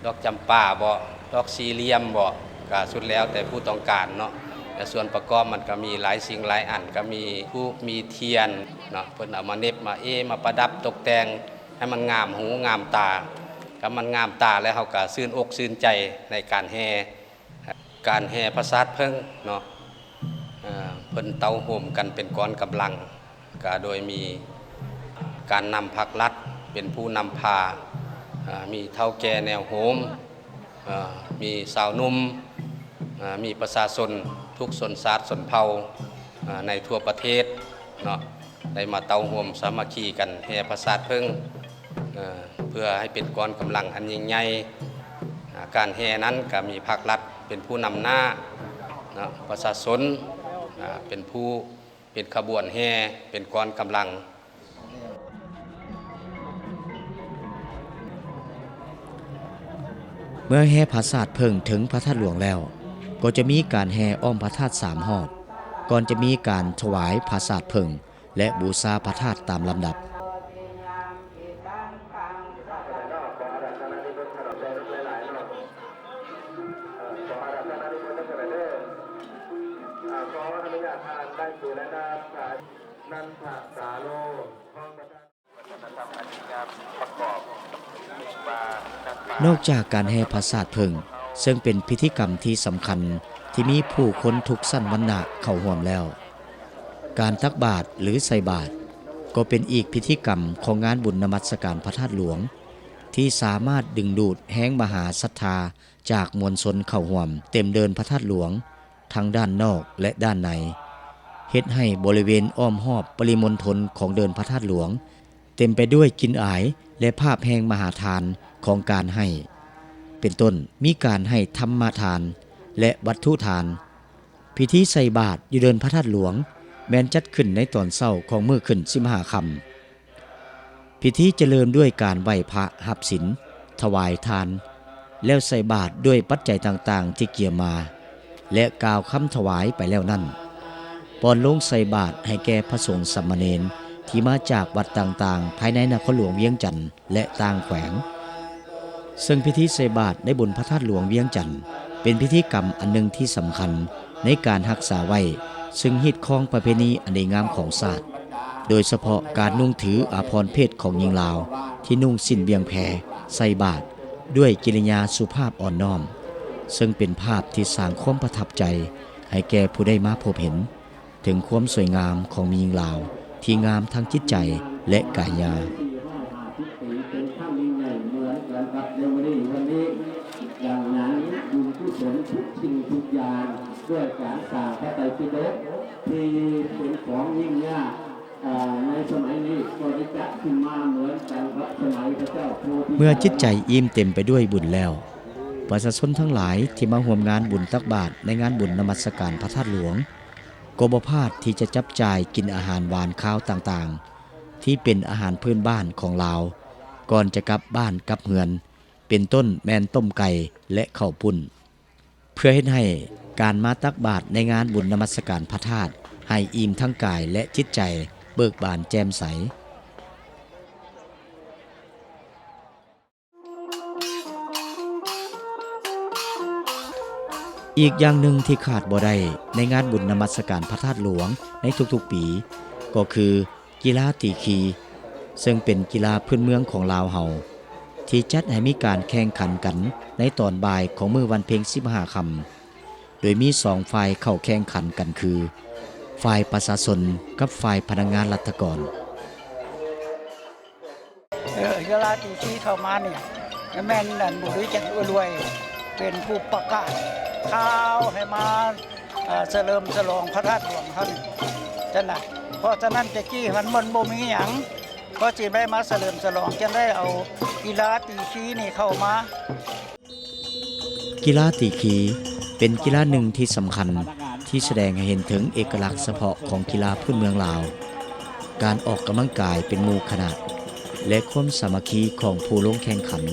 ດອກຈຳປາບໍ, ດອກສີ່ຫຼ່ຽມບໍ, ກະສຸດແລ້ວແຕ່ຜູ້ຕ້ອງການເນາະ. ແລະ ສ່ວນປະກອບມັນກະມີຫຼາຍສິ່ງຫຼາຍອັນ, ກະມີທູບ, ມີທຽນເນາະ, ເພິ່ນເອົາມາເນັບມາເອ ມາປະດັບຕົກແຕ່ງໃຫ້ມັນງາມຫູງາມຕາ, ຄັນມັນງາມຕາແລ້ວ ເຮົາກະຊື່ນອົກຊື່ນໃຈໃນການແຫ່. ການແຫ່ຜາສາດເຜິ້ງເນາະ ເອີ ເພິ່ນເຕົ້າໂຮມກັນເປັນກ້ອນກຳລັງ, ກະໂດຍມີການນຳພາກລັດເປັນຜູ້ນຳພາ, ເອີ ມີເຖົ້າແກ່ແນວໂຮມ, ເອີ ມີຊາວໜຸ່ມ, ເອີ ມີປະຊາຊົນທຸກຊົນຊາດຊົນເຜົ່າ, ເອີ ໃນທົ່ວປະເທດເນາະ ໄດ້ມາເຕົ້າໂຮມສາມັກຄີກັນແຫ່ຜາສາດເຜິ້ງ ເອີ ເພື່ອໃຫ້ເປັນກ້ອນກຳລັງອັນຍິ່ງໃຫຍ່. ອາ ການແຫ່ນັ້ນກະມີພາກລັດເປັນຜູ້ນຳໜ້າເນາະ, ປະຊາຊົນ ອາ ເປັນຜູ້ ເປັນຂະບວນແຫ່ ເປັນກ້ອນກຳລັງ. ເມື່ອແຫ່ຜາສາດເຜິ້ງເຖິງພະທາດຫຼວງແລ້ວ, ກໍຈະມີການແຫ່ອ້ອມພະທາດສາມຮອບ, ກ່ອນຈະມີການຖວາຍຜາສາດເຜິ້ງ ແລະ ບູຊາພະທາດຕາມລຳດັບ. ນອກຈາກການແຫ່ຜາສາດເຜິ້ງ ເຊິ່ງເປັນພິທີກຳທີ່ສຳຄັນທີ່ມີຜູ້ຄົນທຸກຊັ້ນວັນນະເຂົ້າຮ່ວມແລ້ວ, ການຕັກບາດ ຫຼື ໃສ່ບາດ ກໍເປັນອີກພິທີກຳຂອງງານບຸນນະມັດສະການພະທາດຫຼວງ ທີ່ສາມາດດຶງດູດແຮງມະຫາສັດທາຈາກມວນຊົນເຂົ້າຮ່ວມເຕັມເດີ່ນພະທາດຫຼວງ ທັງດ້ານນອກ ແລະ ດ້ານໃນ, ເຮັດໃຫ້ບໍລິເວນອ້ອມຮອບປະລິມົນທົນຂອງເດີ່ນພະທາດຫຼວງ ເຕັມໄປດ້ວຍກິ່ນອາຍ ແລະ ພາບແຫ່ງມະຫາທານຂອງການໃຫ້ ເປັນຕົ້ນ ມີການໃຫ້ທຳມະທານ ແລະ ວັດຖຸທານ. ພິທີໃສ່ບາດຢູ່ເດີ່ນພະທາດຫຼວງ ແມ່ນຈັດຂຶ້ນໃນຕອນເຊົ້າຂອງມື້ຂຶ້ນສິບຫ້າຄ່ຳ. ພິທີຈະເລີ່ມດ້ວຍການໄຫວ້ພະຮັບສິນ, ຖວາຍທານ, ແລ້ວໃສ່ບາດດ້ວຍປັດໄຈຕ່າງໆທີ່ກຽມມາ ແລະ ກ່າວຄຳຖວາຍໄປແລ້ວນັ້ນ, ປ້ອນໂລງໃສ່ບາດໃຫ້ແກ່ພະສົງສາມະເນນທີ່ມາຈາກວັດຕ່າງໆ ພາຍໃນນະຄອນຫຼວງວຽງຈັນ ແລະ ຕ່າງແຂວງ. ເຊິ່ງພິທີໃສ່ບາດໃນບຸນພະທາດຫຼວງວຽງຈັນ ເປັນພິທີກຳອັນໜຶ່ງທີ່ສຳຄັນໃນການຮັກສາໄວ້ເຊິ່ງຮີດຄອງປະເພນີອັນດີງາມຂອງຊາດ, ໂດຍສະເພາະການນຸ່ງຖືອາພອນເພດຂອງຍິງລາວທີ່ນຸ່ງສິ້ນບ່ຽງແພໃສ່ບາດດ້ວຍກິລິຍາສຸພາບອ່ອນນ້ອມ, ເຊິ່ງເປັນພາບທີ່ສ້າງຄວາມປະທັບໃຈໃຫ້ແກ່ຜູ້ໃດມາພົບເຫັນ ເຖິງຄວາມສວຍງາມຂອງແມ່ຍິງລາວທີ່ງາມທັງຈິດໃຈ ແລະ ກາຍາ. ເມື່ອຈິດໃຈອີ່ມເຕັມໄປດ້ວຍບຸນແລ້ວ, ປະຊາຊົນທັງຫຼາຍທີ່ມາຮ່ວມງານບຸນຕັກບາດໃນງານບຸນນະມັດສະການພະທາດຫຼວງ ກໍບໍ່ພາດທີ່ຈະຈັບຈ່າຍກິນອາຫານຫວານຄາວຕ່າງໆ ທີ່ເປັນອາຫານພື້ນບ້ານຂອງລາວ ກ່ອນຈະກັບບ້ານກັບເຮືອນ, ເປັນຕົ້ນແມ່ນຕົ້ມໄກ່ ແລະ ເຂົ້າປຸ້ນ, ເພື່ອເຮັດໃຫ້ການມາຕັກບາດໃນງານບຸນນະມັດສະການພະທາດ ໃຫ້ອີ່ມທັງກາຍ ແລະ ຈິດໃຈ, ເບີກບານແຈ່ມໃສ. ອີກຢ່າງໜຶ່ງທີ່ຂາດບໍ່ໄດ້ໃນງານບຸນນະມັດສະການພະທາດຫຼວງໃນທຸກໆປີ ກໍຄື ກິລາຕີຄີ ເຊິ່ງເປັນກິລາພື້ນເມືອງຂອງລາວເຮົາ ທີ່ຈັດໃຫ້ມີການແຂ່ງຂັນກັນໃນຕອນບ່າຍຂອງມື້ວັນເພັງສິບຫ້າຄ່ຳ ໂດຍມີສອງຝ່າຍເຂົ້າແຂ່ງຂັນກັນຄື ຝ່າຍປະຊາຊົນກັບຝ່າຍພະນັກງານລັດຖະກອນ. ເອີ ກິລາຕີຄີເຂົ້າມານີ້ ແມ່ນອັນບຸຣີຈັນອຸລວຍ ເປັນຜູ້ປະກາດຂ່າວໃຫ້ມາ ເອີ ສະເຫຼີມສະຫຼອງພະທາດຫຼວງເຮົານີ້ ຈັ່ງນະ. ເພາະສະນັ້ນແຕ່ກີ້ມັນ ມັນບໍ່ມີຫຍັງ ກໍຊິໄດ້ມາສະເຫຼີມສະຫຼອງ ຈຶ່ງໄດ້ເອົາກິລາຕີຄີນີ້ເຂົ້າມາ. ກິລາຕີຄີ ເປັນກິລາໜຶ່ງທີ່ສຳຄັນ ທີ່ສະແດງໃຫ້ເຫັນເຖິງເອກະລັກສະເພາະຂອງກິລາພື້ນເມືອງລາວ, ການອອກກຳລັງກາຍເປັນໝູ່ຄະນະ ແລະ ຄວາມສາມັກຄີຂອງຜູ້ລົງແຂ່ງຂັນ.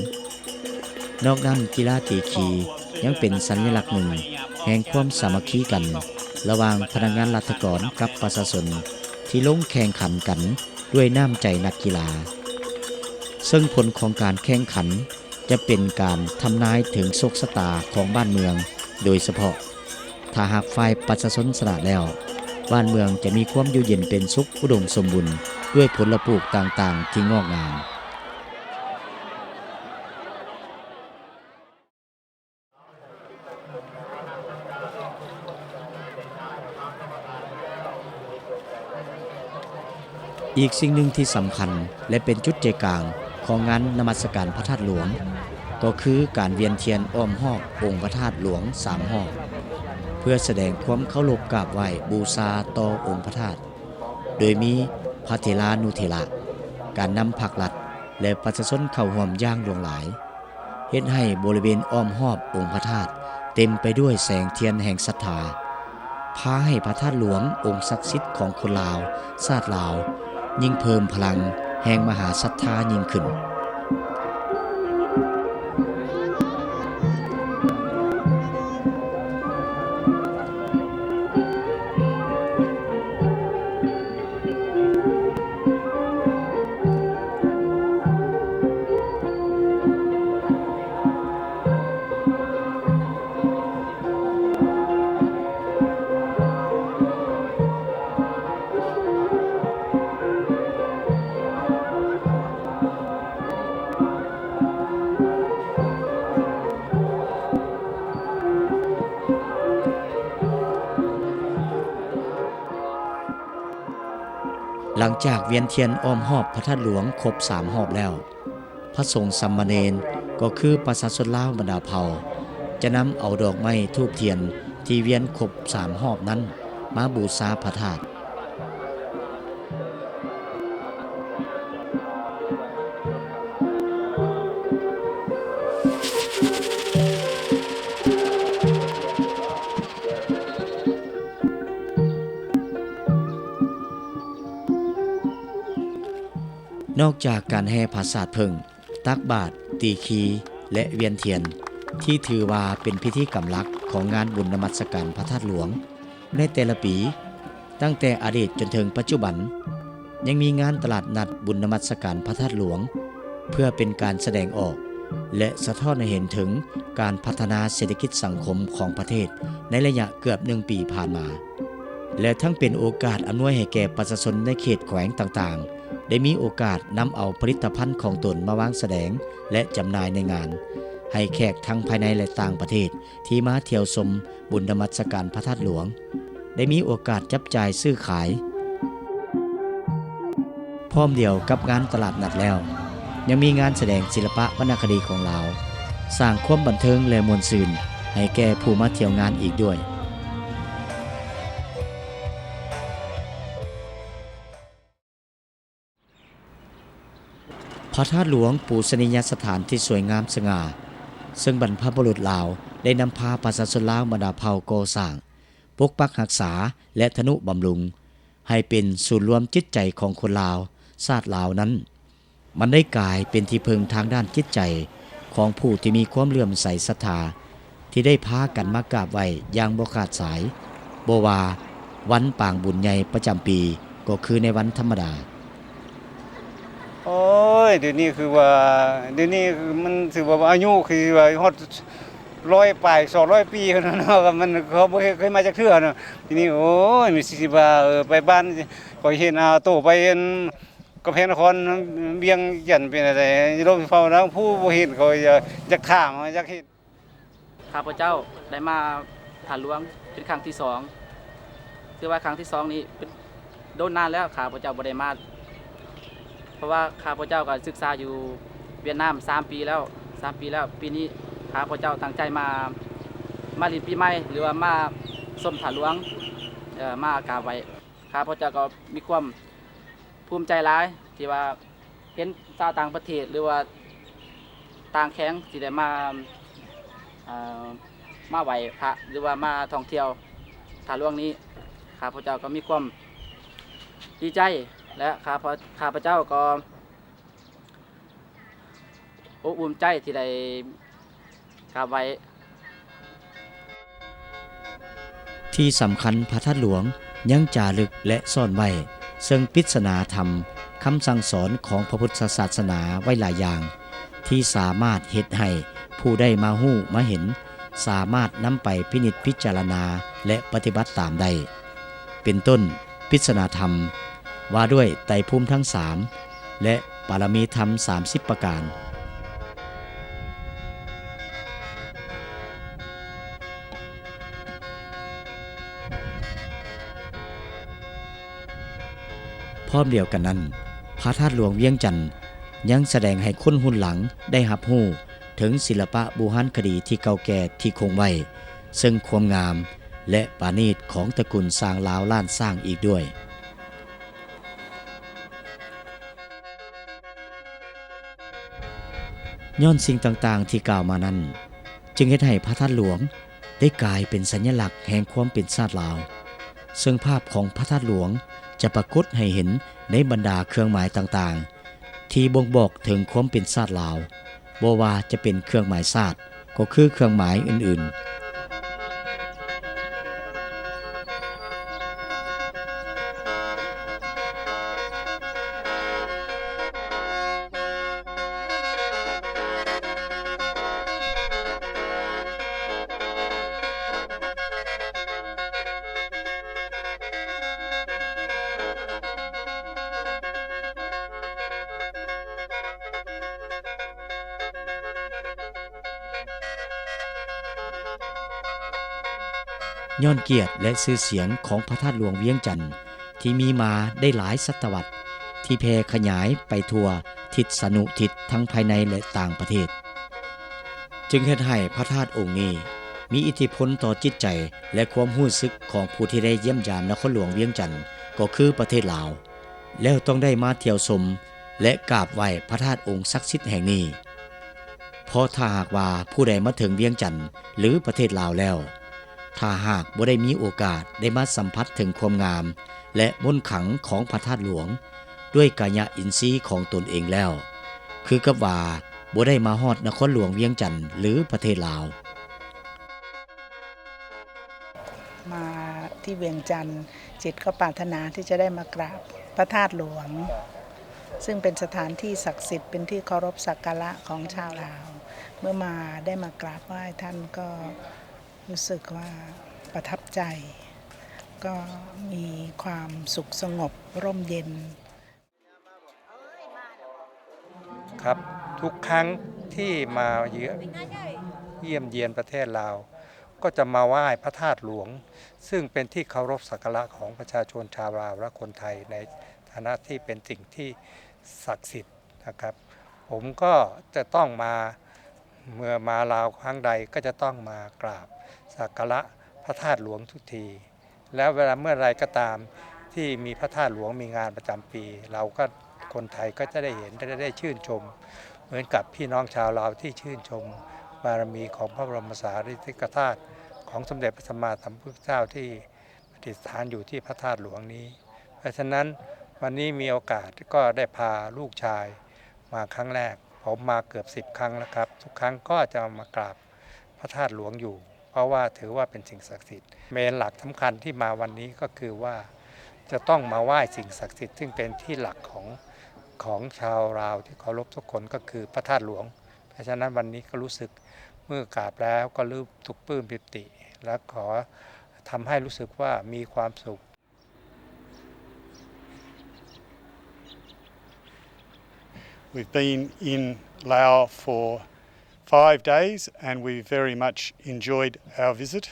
ນອກນັ້ນ, ກິລາຕີຄີຍັງເປັນສັນຍະລັກໜຶ່ງແຫ່ງຄວາມສາມັກຄີກັນລະຫວ່າງພະນັກງານລັດຖະກອນກັບປະຊາຊົນທີ່ລົງແຂ່ງຂັນກັນດ້ວຍນ້ຳໃຈນັກກິລາ, ເຊິ່ງຜົນຂອງການແຂ່ງຂັນຈະເປັນການທຳນາຍເຖິງໂຊກຊະຕາຂອງບ້ານເມືອງ. ໂດຍສະເພາະ ຖ້າຫາກຝ່າຍປະຊາຊົນຊະນະແລ້ວ, ບ້ານເມືອງຈະມີຄວາມຢູ່ເຢັນເປັນສຸກ, ອຸດົມສົມບູນດ້ວຍຜົນລະປູກຕ່າງໆທີ່ງອກງາມ. ອີກສິ່ງໜຶ່ງທີ່ສຳຄັນ ແລະ ເປັນຈຸດໃຈກາງຂອງງານນະມັດສະການພະທາດຫຼວງ ກໍຄືການວຽນທຽນອ້ອມຮອບອົງພະທາດຫຼວງສາມຮອບ ເພື່ອສະແດງຄວາມເຄົາລົບກາບໄຫວ້ບູຊາຕໍ່ອົງພະທາດ. ໂດຍມີພະເຖລານຸເຖລະ, ການນຳພັກລັດ ແລະ ປະຊາຊົນເຂົ້າຮ່ວມຢ່າງຫຼວງຫຼາຍ, ເຮັດໃຫ້ບໍລິເວນອ້ອມຮອບອົງພະທາດເຕັມໄປດ້ວຍແສງທຽນແຫ່ງສັດທາ, ພາໃຫ້ພະທາດຫຼວງອົງສັກສິດຂອງຄົນລາວ, ຊາດລາວ ຍິ່ງເພີ່ມພະລັງແຫ່ງມະຫາສັດທາຍິ່ງຂຶ້ນ. ຫຼັງຈາກວຽນທຽນອ້ອມຮອບພະທາດຫຼວງຄົບສາມຮອບແລ້ວ, ພະສົງສາມະເນນ ກໍຄືປະຊາຊົນລາວບັນດາເຜົ່າ ຈະນຳເອົາດອກໄມ້ທູບທຽນທີ່ວຽນຄົບສາມຮອບນັ້ນມາບູຊາພະທາດ. ນອກຈາກການແຫ່ຜາສາດເຜິ້ງ, ຕັກບາດ, ຕີຄີ ແລະ ວຽນທຽນ ທີ່ຖືວ່າເປັນພິທີກຳຫຼັກຂອງງານບຸນນະມັດສະການພະທາດຫຼວງໃນແຕ່ລະປີ, ຕັ້ງແຕ່ອະດີດຈົນເຖິງປັດຈຸບັນ, ຍັງມີງານຕະຫຼາດນັດບຸນນະມັດສະການພະທາດຫຼວງ ເພື່ອເປັນການສະແດງອອກ ແລະ ສະທ້ອນໃຫ້ເຫັນເຖິງການພັດທະນາເສດຖະກິດສັງຄົມຂອງປະເທດໃນໄລຍະເກືອບໜຶ່ງປີຜ່ານມາ ແລະ ທັງເປັນໂອກາດອຳນວຍໃຫ້ແກ່ປະຊາຊົນໃນເຂດແຂວງຕ່າງໆ ໄດ້ມີໂອກາດນຳເອົາຜະລິດຕະພັນຂອງຕົນມາວາງສະແດງ ແລະ ຈຳໜ່າຍໃນງານ ໃຫ້ແຂກທັງພາຍໃນ ແລະ ຕ່າງປະເທດ ທີ່ມາທ່ຽວຊົມບຸນນະມັດສະການພະທາດຫຼວງ ໄດ້ມີໂອກາດຈັບຈ່າຍຊື້ຂາຍ. ພ້ອມດຽວກັບງານຕະຫຼາດນັດແລ້ວ, ຍັງມີງານສະແດງສິລະປະວັນນະຄະດີຂອງລາວ, ສ້າງຄວາມບັນເທີງ ແລະ ມ່ວນຊື່ນໃຫ້ແກ່ຜູ້ມາທ່ຽວງານອີກດ້ວຍ. ພະທາດຫຼວງປູຊະນີຍະສະຖານທີ່ສວຍງາມສະຫງ່າ, ເຊິ່ງບັນພະບຸລຸດລາວໄດ້ນຳພາປະຊາຊົນລາວບັນດາເຜົ່າກໍ່ສ້າງ, ປົກປັກຮັກສາ ແລະ ທະນຸບຳລຸງ ໃຫ້ເປັນສູນລວມຈິດໃຈຂອງຄົນລາວ, ຊາດລາວນັ້ນ, ມັນໄດ້ກາຍເປັນທີ່ເພິ່ງທາງດ້ານຈິດໃຈຂອງຜູ້ທີ່ມີຄວາມເຫຼື້ອມໃສສັດທາ ທີ່ໄດ້ພາກັນມາກາບໄຫວ້ຢ່າງບໍ່ຂາດສາຍ, ບໍ່ວ່າວັນປາງບຸນໃຫຍ່ປະຈຳປີ ກໍຄືໃນວັນທຳມະດາ. ໂອ້ຍ ດຽວນີ້ຄືວ່າ ດຽວນີ້ມັນຖືວ່າອາຍຸຄືວ່າຮອດຮ້ອຍປາຍ ສອງຮ້ອຍປີແລ້ວເນາະ, ມັນ ເຂົາບໍ່ເຄີຍມາຈັກເທື່ອເນາະ. ທີນີ້ ໂອ້ຍ ມີຊິວ່າ ເອີ ໄປບ້ານ ຂ້ອຍເຫັນ ອາ ໂຕໄປອັນ ກຳແພງນະຄອນ ວຽງຈັນເປັນຈັ່ງໃດ ລົມເຝົ້ານຳຜູ້ບໍ່ເຫັນ ເຂົາຢາກ ຢາກຖາມ ຢາກເຫັນ. ຂ້າພະເຈົ້າໄດ້ມາທາດຫຼວງເປັນຄັ້ງທີສອງ, ຖືວ່າຄັ້ງທີສອງນີ້ເປັນ ດົນນານແລ້ວຂ້າພະເຈົ້າບໍ່ໄດ້ມາ, ເພາະວ່າຂ້າພະເຈົ້າກໍສຶກສາຢູ່ຫວຽດນາມສາມປີແລ້ວ, ສາມປີແລ້ວ. ປີນີ້ຂ້າພະເຈົ້າຕັ້ງໃຈມາ ມາຫຼິ້ນປີໃໝ່ ຫຼືວ່າມາຊົມທາດຫຼວງ, ເອີ ມາກາບໄຫວ້. ຂ້າພະເຈົ້າກໍມີຄວາມ ພູມໃຈຫຼາຍທີ່ວ່າເຫັນຊາວຕ່າງປະເທດ ຫຼືວ່າຕ່າງແຂວງທີ່ໄດ້ມາ ເອີ ມາໄຫວ້ພະ ຫຼືວ່າມາທ່ອງທ່ຽວທາດຫຼວງນີ້. ຂ້າພະເຈົ້າກໍມີຄວາມດີໃຈ ແລະ ຂ້າພະ ຂ້າພະເຈົ້າກໍ ອົບອຸ່ນໃຈທີ່ໄດ້ກາບໄຫວ້. ທີ່ສຳຄັນ, ພະທາດຫຼວງຍັງຈາລຶກ ແລະ ສ້ອນໄວ້ເຊິ່ງປິດສະໜາທຳ, ຄຳສັ່ງສອນຂອງພະພຸດທະສາສະໜາໄວ້ຫຼາຍຢ່າງ ທີ່ສາມາດເຮັດໃຫ້ຜູ້ໃດມາຮູ້ມາເຫັນ ສາມາດນຳໄປພິນິດພິຈາລະນາ ແລະ ປະຕິບັດຕາມໄດ້. ເປັນຕົ້ນ, ປິດສະໜາທຳວ່າດ້ວຍໄຕພູມທັງສາມ ແລະ ປາລະມີທຳສາມສິບປະການ. ພ້ອມດຽວກັນນັ້ນ, ພະທາດຫຼວງວຽງຈັນຍັງສະແດງໃຫ້ຄົນຮຸ່ນຫຼັງໄດ້ຮັບຮູ້ເຖິງສິລະປະບູຮານຄະດີທີ່ເກົ່າແກ່ທີ່ຄົງໄວ້ ເຊິ່ງຄວາມງາມ ແລະ ປານີດຂອງຕະກຸນຊ່າງລາວລ້ານຊ້າງອີກດ້ວຍ. ຍ້ອນສິ່ງຕ່າງໆທີ່ກ່າວມານັ້ນ, ຈຶ່ງເຮັດໃຫ້ພະທາດຫຼວງໄດ້ກາຍເປັນສັນຍະລັກແຫ່ງຄວາມເປັນຊາດລາວ, ເຊິ່ງພາບຂອງພະທາດຫຼວງຈະປາກົດໃຫ້ເຫັນໃນບັນດາເຄື່ອງໝາຍຕ່າງໆ ທີ່ບົ່ງບອກເຖິງຄວາມເປັນຊາດລາວ, ບໍ່ວ່າຈະເປັນເຄື່ອງໝາຍຊາດ ກໍຄືເຄື່ອງໝາຍອື່ນໆ. ຍ້ອນກຽດ ແລະ ຊື່ສຽງຂອງພະທາດຫຼວງວຽງຈັນ ທີ່ມີມາໄດ້ຫຼາຍສະຕະວັດ, ທີ່ແຜ່ຂະຫຍາຍໄປທົ່ວ ທິດສານຸທິດທັງພາຍໃນ ແລະ ຕ່າງປະເທດ, ຈຶ່ງເຮັດໃຫ້ພະທາດອົງນີ້ມີອິດທິພົນຕໍ່ຈິດໃຈ ແລະ ຄວາມຮູ້ສຶກຂອງຜູ້ທີ່ໄດ້ຢ້ຽມຢາມນະຄອນຫຼວງວຽງຈັນ ກໍຄືປະເທດລາວ, ແລ້ວຕ້ອງໄດ້ມາທ່ຽວຊົມ ແລະ ກາບໄຫວ້ພະທາດອົງສັກສິດແຫ່ງນີ້. ເພາະຖ້າຫາກວ່າຜູ້ໃດມາເຖິງວຽງຈັນ ຫຼື ປະເທດລາວແລ້ວ, ຖ້າຫາກບໍ່ໄດ້ມີໂອກາດໄດ້ມາສຳຜັດເຖິງຄວາມງາມ ແລະ ມົນຂລັງຂອງພະທາດຫຼວງດ້ວຍກາຍະອິນຊີຂອງຕົນເອງແລ້ວ, ຄືກັບວ່າບໍ່ໄດ້ມາຮອດນະຄອນຫຼວງວຽງຈັນ ຫຼື ປະເທດລາວ. ມາທີ່ວຽງຈັນ ຈິດກໍປາດຖະໜາທີ່ຈະໄດ້ມາກາບພະທາດຫຼວງ ຊຶ່ງເປັນສະຖານທີ່ສັກສິດ ເປັນທີ່ເຄົາລົບສັກກາລະຂອງຊາວລາວ. ເມື່ອມາ ໄດ້ມາກາບໄຫ້ທ່ານ ກໍ ຮູ້ສຶກວ່າປະທັບໃຈ, ກໍມີຄວາມສຸກສະຫງົບ, ຮົ່ມເຢັນ. ครับ ทุกครั้งที่มาเยือน เยี่ยมเยียนประเทศลาว ก็จะมาไหว้พระธาตุหลวง ซึ่งเป็นที่เคารพสักการะของประชาชนชาวลาวและคนไทย ในฐานะที่เป็นสิ่งที่ศักดิ์สิทธิ์นะครับ ผมก็จะต้องมา เมื่อมาลาวครั้งใดก็จะต้องมากราบสักการะพระธาตุหลวงทุกที แล้วเวลาเมื่อไรก็ตามที่มีพระธาตุหลวงมีงานประจำปี เราก็ คนไทยก็จะได้เห็น และได้ชื่นชม เหมือนกับพี่น้องชาวลาวที่ชื่นชมบารมีของพระบรมสารีริกธาตุของสมเด็จพระสัมมาสัมพุทธเจ้าที่ประดิษฐานอยู่ที่พระธาตุหลวงนี้ เพราะฉะนั้นวันนี้มีโอกาสก็ได้พาลูกชายมาครั้งแรก ผมมาเกือบสิบครั้งแล้วครับ ทุกครั้งก็จะมากราบพระธาตุหลวงอยู่ เพราะว่าถือว่าเป็นสิ่งศักดิ์สิทธิ์ เมนหลักสำคัญที่มาวันนี้ก็คือว่าจะต้องมาไหว้สิ่งศักดิ์สิทธิ์ ซึ่งเป็นที่หลักของ ของชาวลาวที่เคารพทุกคนก็คือพระธาตุหลวง เพราะฉะนั้นวันนี้ก็รู้สึกเมื่อกราบแล้วก็รู้สึกปลื้มปิติ และขอทำให้รู้สึกว่ามีความสุข We've been in Laos for five days and we very much enjoyed our visit,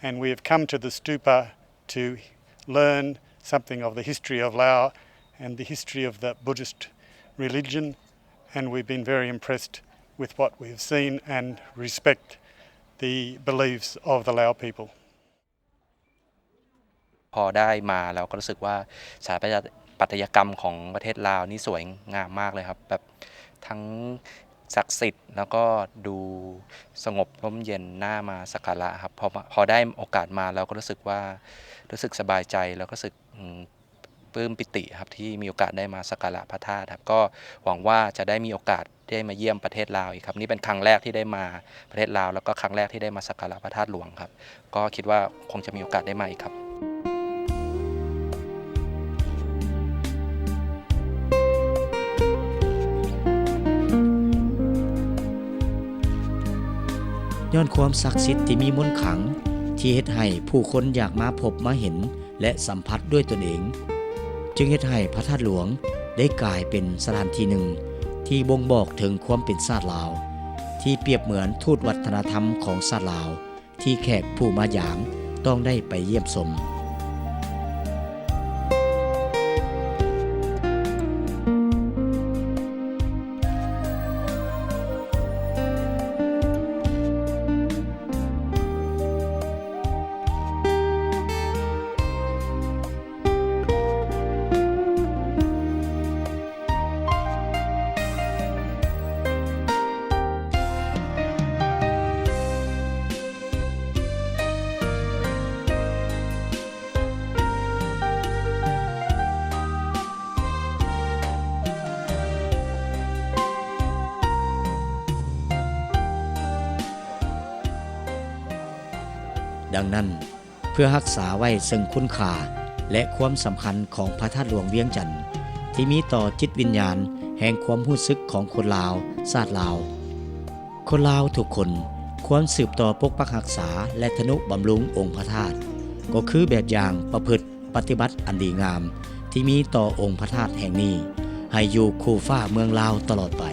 and we have come to the stupa to learn something of the history of Laos and the history of the Buddhist religion, and we've been very impressed with what we have seen and respect the beliefs of the Lao people. พอได้มาแล้วก็รู้สึกว่าสถาปัตยกรรมของประเทศลาวนี่สวยงามมากเลยครับ แบบทั้งศักดิ์สิทธิ์แล้วก็ดูสงบร่มเย็นน่ามาสักการะครับ พอพอได้โอกาสมาแล้วก็รู้สึกว่ารู้สึกสบายใจแล้วก็รู้สึก ปลื้มปิติครับที่มีโอกาสได้มาสักการะพระธาตุครับ ก็หวังว่าจะได้มีโอกาสได้มาเยี่ยมประเทศลาวอีกครับ นี่เป็นครั้งแรกที่ได้มาประเทศลาว แล้วก็ครั้งแรกที่ได้มาสักการะพระธาตุหลวงครับ ก็คิดว่าคงจะมีโอกาสได้มาอีกครับ ย้อนความศักดิ์สิทธิ์ที่มีมนต์ขลัง ที่เฮ็ดให้ผู้คนอยากมาพบมาเห็น และสัมผัสด้วยตนเอง จึงเฮ็ดให้พระธาตุหลวงได้กลายเป็นสถานที่หนึ่งที่บ่งบอกถึงความเป็นชาติลาว ที่เปรียบเหมือนทูตวัฒนธรรมของชาติลาว ที่แขกผู้มายามต้องได้ไปเยี่ยมชม ดังนั้น เพื่อรักษาไว้ซึ่งคุณค่าและความสำคัญของพระธาตุหลวงเวียงจันทน์ ที่มีต่อจิตวิญญาณแห่งความรู้สึกของคนลาว ชาติลาว คนลาวทุกคนควรสืบต่อปกปักรักษาและทนุบำรุงองค์พระธาตุ ก็คือแบบอย่างประพฤติปฏิบัติอันดีงามที่มีต่อองค์พระธาตุแห่งนี้ ให้อยู่คู่ฟ้าเมืองลาวตลอดไป.